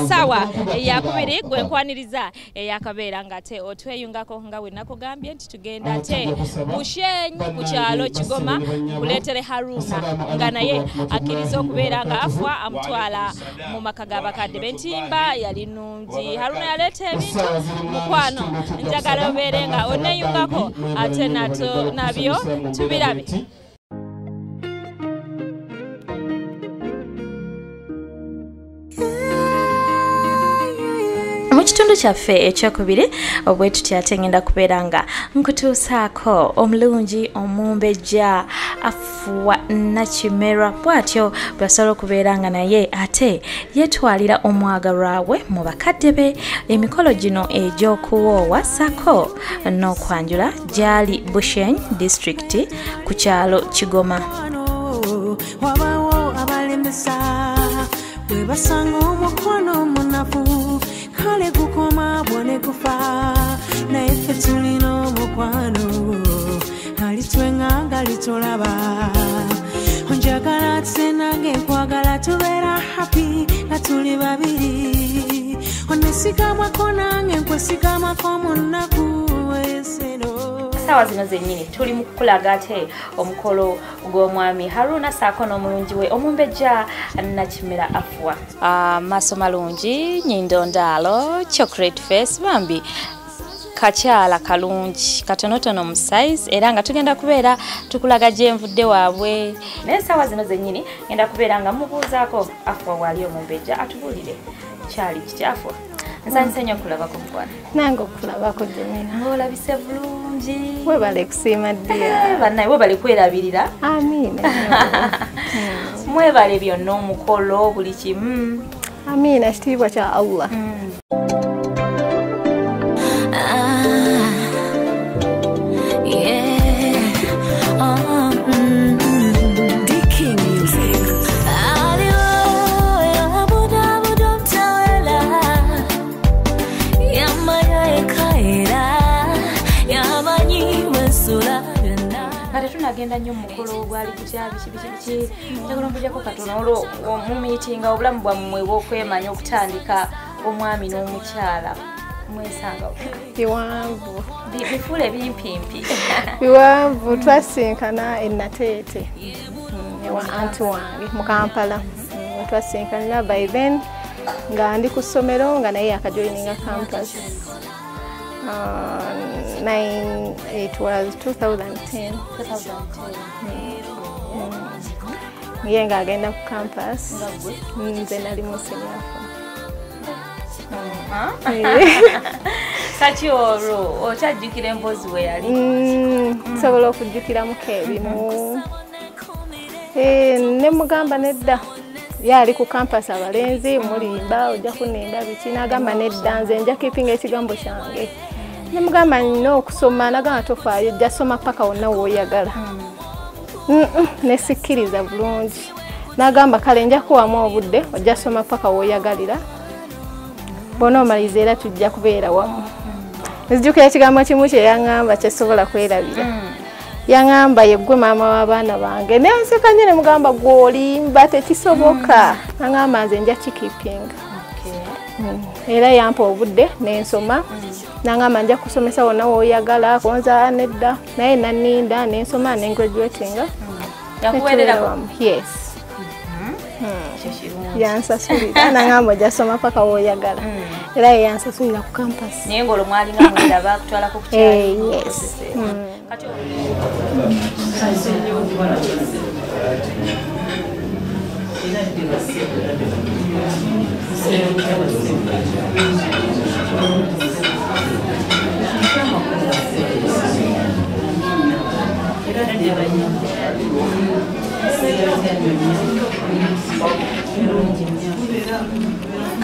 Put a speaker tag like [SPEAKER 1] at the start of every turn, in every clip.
[SPEAKER 1] Sawa yakubiri gwe nkwaniriza eyakabeera nga te otweyungako nga we nakugambye nti tugenda te Bushenyi ku kyalo Kigoma kuleetere Haruna nga naye akkiriza okubeera nga Afua amutwala mu maka g'abakadde b'entimba yali nnungi. Haruna yaleeta ebintu mukwano, njagala obeere nga oneyungako ate nabyo tubirabe. Mu kitundu kyaffe ekyokubiri obwe tutya ate ngenda kubeera nga nkutuusaako omulungi omumbejja Afua Nakimera, bw'atyo bw'asobola okubeera nga naye ate yeetwalira omwagalwa we mu bakadde be. Emikolo gino egy'okuwoowa ssaako n'okwanjula gyali Bushenyi disitulikiti ku kyalo Kigoma.
[SPEAKER 2] Wabawo abalemesa bwe basanga omukono omunafu kale gukoma bwone gufa, naye ffe tulina omukwano alitwenganga litolaba. Onjagala tse nange nkwagala, tubeera happy nga tuli babiri, onesigamwako nange nkwesigamwako mu nnaku eseno.
[SPEAKER 1] Sawa zino zennyini tuli mu kukulaga ate omukolo gw'omwami Haruna ssaako n'omulungi we omumbejja Nakimera Afua. Maaso malungi, nnyindo ndaalo, chocolate face, bambi kakyala kalungi katonotono mu size, era nga tugenda kubeera tukulaga gye nvudde waabwe. Naye sawa zino zennyini ngenda kubeera nga mubuuzaako Afua waali omumbejja atubuulire kyali kiti. Afua, nsanyuse nnyo okulabako mukwano.
[SPEAKER 3] Nange okulabako Jamila.
[SPEAKER 1] Ng'olabise bulungi.
[SPEAKER 3] Webale kusiima ddia.
[SPEAKER 1] Bannaye webale kwerabirira.
[SPEAKER 3] Amiina.
[SPEAKER 1] Mwebale byonna omukolo buli kimu.
[SPEAKER 3] Amiina, kitiibwa kya Allah.
[SPEAKER 1] Agenda nnyo mu mukolo gwali kutya biki biki biki, njagala ombujjako katono olwo mu miitinga obulamu bwammwe bw'okwemanya okutandika omwami n'omukyala mwesanga
[SPEAKER 3] biwanvu
[SPEAKER 1] bifuule bimpimpi
[SPEAKER 3] biwanvu. Twasinkana e Nateete ewa anti wange mu Kampala, twasinkanira by then nga ndi ku ssomero nga naye akajoininga campus. It was 2010. 2010. Ye nga agenda ku campus, nze nali mu senior four.
[SPEAKER 1] Kati olwo okyajjukira emboozi we yali?
[SPEAKER 3] Nsobola okujjukiramuko ebimu. Ne mugamba nedda, ye ali ku campus abalenzi mulimba ojja kunnimba biki, n'agamba nedda nze nja keepinga ekigambo kyange. Nemugamba nina okusoma, nagamba tofaayo ojja soma paka wonna w'oyagala. Nesikkiriza bulungi. Nagamba kale nja kuwamu obudde ojja soma paka w'oyagalira, bw'onoomaliriza era tujja kubeera wamu. Nzijukira ekigambo kimu kye yaŋŋamba kye sobola kwerabira. Yaŋŋamba ye ggwe maama w'abaana bange. Nenseka nnyo ne mugamba gw'olimba tekisoboka. Naŋŋamba nze nja kikeepinga. Era yampa obudde nensoma. Nangamba nja kusomesa wonna w'oyagala konza nedda, naye nanninda nensoma ne graduatinga.
[SPEAKER 1] Yakuweerera?
[SPEAKER 3] Yes. Yansasulira, nangamba ojja soma paka w'oyagala. Era ye yansasulira ku campus.
[SPEAKER 1] Naye ng'olwo mwalinga mweraba akutwalako ku kyalo?
[SPEAKER 3] Yes.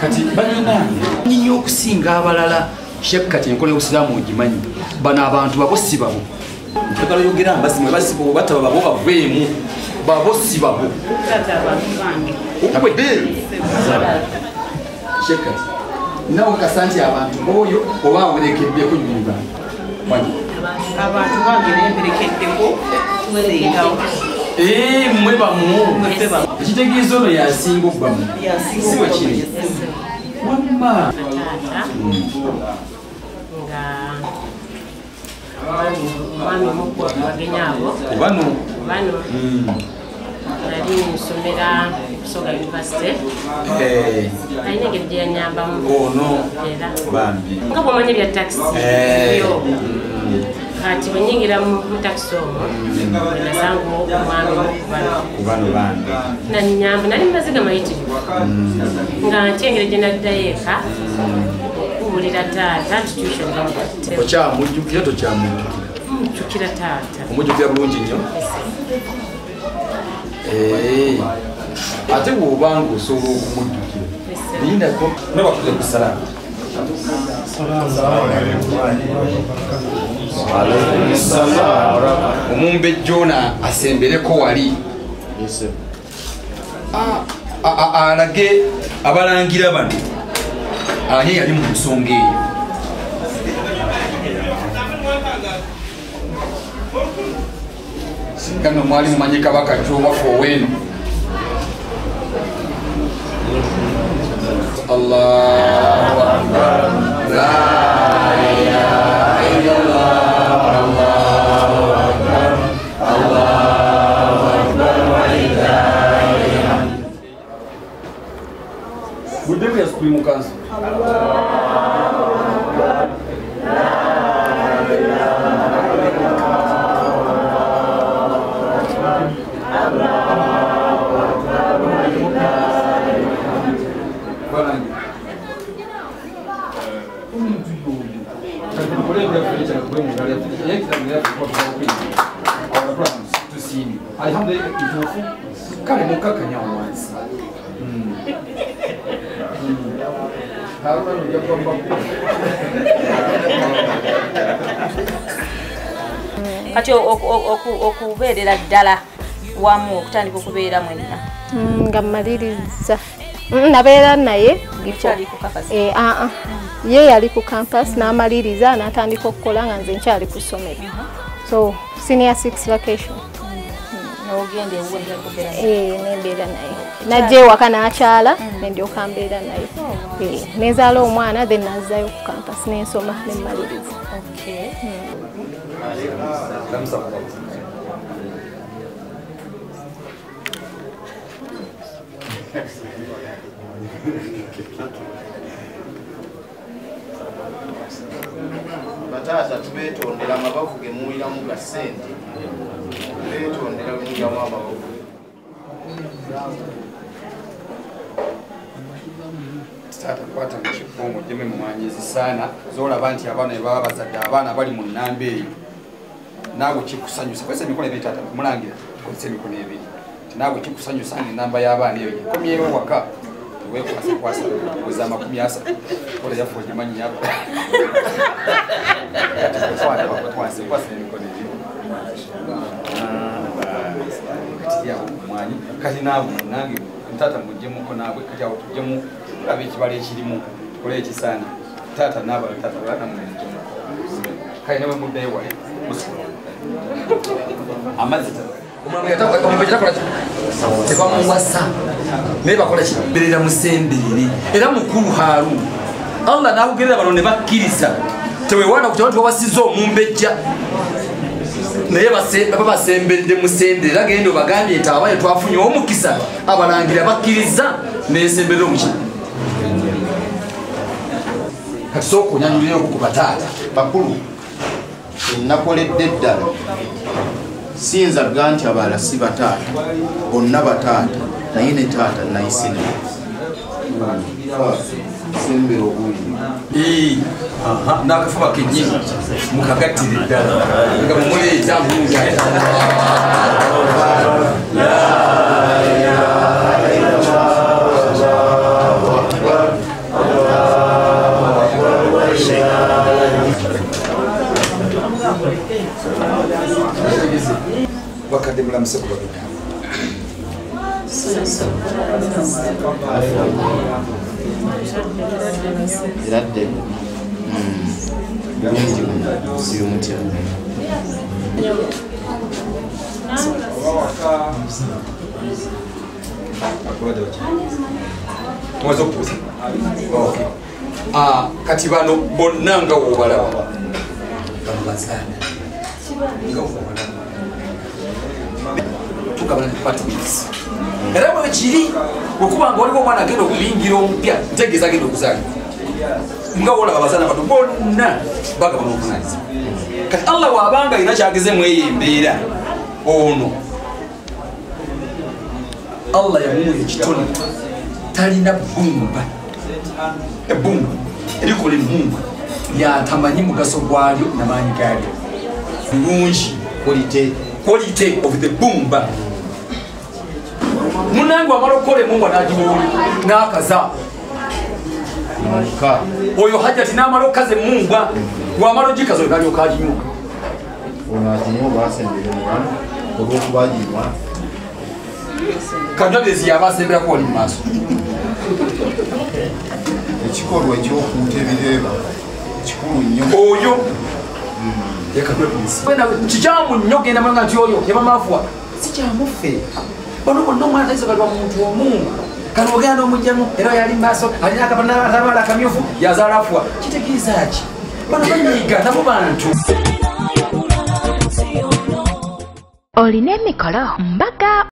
[SPEAKER 1] Kati
[SPEAKER 4] kati balina nnyo okusinga abalala. Sheikh kati enkola y'obusiraamu ogimanyi, bano abantu babo si babo. Njagala oyogera amazima, basibo bataba babo baveemu, babo si babo. Sheikh kati nawe kakasa nti abantu b'oyo oba awerekeddeko nnyini bange.
[SPEAKER 5] Abantu bange nemperekeddeko sengawo.
[SPEAKER 4] Mmwe bamu. Ekitegeeza ono yasinga obbamu. Si bwe kiri. Wamma
[SPEAKER 6] taata nga omwami mukulu wagenyi abo
[SPEAKER 4] bano
[SPEAKER 6] nali nsomera Busoga University. Alina engeri gye yanyambamu
[SPEAKER 4] ono
[SPEAKER 6] era
[SPEAKER 4] bambi
[SPEAKER 6] nga bw'omanyi ebya takisi yo kati bwe nnyingira mu takisi omwo bwe nasanga omwami
[SPEAKER 4] ku bano bambi
[SPEAKER 6] nanyamba nali mu maziga mayitirivu nga ntya engeri gye naddayo eka okubuulira taata nti tuition bamukutte.
[SPEAKER 4] Okyamujjukira tokyamujjukira?
[SPEAKER 6] Mujjukira taata.
[SPEAKER 4] Omujjukira bulungi nnyo? Ate bw'obanga osobola okumujjukira lindako nabatuze ku salaamu. Omumbejja ono asembereko wali alage abalangira bano ani yali mu nsonga eyo. Singa nno mwali mumanyi Kabaka Chwa ow'eno. Allahu Akbar, la ilaha illallah, Allahu Akbar, Allahu Akbar walillahil hamd. Budde ya Supreme Council. Allahu Akbar, la ilaha illallah, Allahu Akbar walillahil hamd. Kale mukakkanya wansi.
[SPEAKER 1] Kati okubeerera ddala wamu okutandika okubeera mwenna
[SPEAKER 3] nga mmaliriza nabeera naye ye yali ku campus n'amaliriza n'atandika okukola nga nze nkyali ku ssomero. So senior 6 vacation nembeera naye najja ewaka n'akyala nendyoka mbeera naye nezaala omwana then nazzayo ku campus nensoma nemmaliriza.
[SPEAKER 7] Bataata tubeetondera amabavu ge muwuliramu ga ssente, beetondera muwuliramu amabavu.
[SPEAKER 4] Taata kwata mu kifo omugyemu emmwanyi ezisaana z'olaba nti abaana bwe baba bazadde abaana bali mu nnamba eyo naawe kikusanyusa. Kozesa emikono ebiri taata, mulangira kozesa emikono ebiri nti naawe kikusanyusa ng'ennamba y'abaana eyo yekomyewo waka teweekwasakwasa weza 30 kola yaffe ogimanyi yako. Kwasa emikono ebiri kati awo mwanyi kati naawe nange taata mugyemuko naabwe kati awo tuggyemu tulaba ekibala ekirimu tukole ekisaana taata n'abala taata bala nammwe mugyemuko kale nawe muddayo wali musula amazzi tebamuwasa naye bakola ki berera musemberere era mukulu Haruna Allah n'akugerera bano ne bakkiriza teweewaana kutaba tubawasiza omumbejja naye babasemberedde musembere era genda obagambye nti abaye twafunye omukisa abalangira bakkiriza nesemberera omuki. Kati sooka onyanyulireko ku bataata
[SPEAKER 7] bakulu nakoledde ddala siyinza ga nti abalala si bataata bonna bataata naye ne taata nayise naye sembera obuliri
[SPEAKER 4] n'akafuba kennyini mukagattire ddala nga mumuleeta bulungi. Bakadde mulamuse ku bagenda.
[SPEAKER 7] Eradde bulungi siyo mutya.
[SPEAKER 4] Kati bano bonna nga wobalaba bano bazaana nga wobalaba tugabana departments. Era bwe kiri okuba nga waliwo omwana agenda okuyingira omupya, ntegeeza agenda okuzaalibwa, nga wolaba abazaana bano bonna bagabana obuvunaanyizibwa. Kati Allah bw'abanga alina kyageze mu eyo embeera, ono Allah yamuwa ekitone, talina bbumba, ebbumba erikola emmumba lyatamanyi mugaso gwalyo namaanyi gaalyo bulungi, quality of the bbumba. Munange wamala okukola emmumba n'agiwooli n'akaza oyo Hajjati n'amala okukaza emmumba, wamala ogikaza oyo n'alyoka aginywa.
[SPEAKER 7] Ono aginywa basembere muwano olw'okuba aginywa
[SPEAKER 4] Kanywabezi yaba asemberako wali mu maaso.
[SPEAKER 7] Ekikolwa ekyokuuta ebireeba kikulu nnyo.
[SPEAKER 4] Oyo kikyamu nnyo genda manga nti oyo yabamaafuwa si kyamuffe. Bano bonna omwana tayisa muntu omu kano ogenda n'omugyamu era yali mu maaso alina akabaala akamyufu yazaala afuwa, kitegeeza ki? Bano banyiiga nabo bantu.
[SPEAKER 1] Olina emikolo, mbaga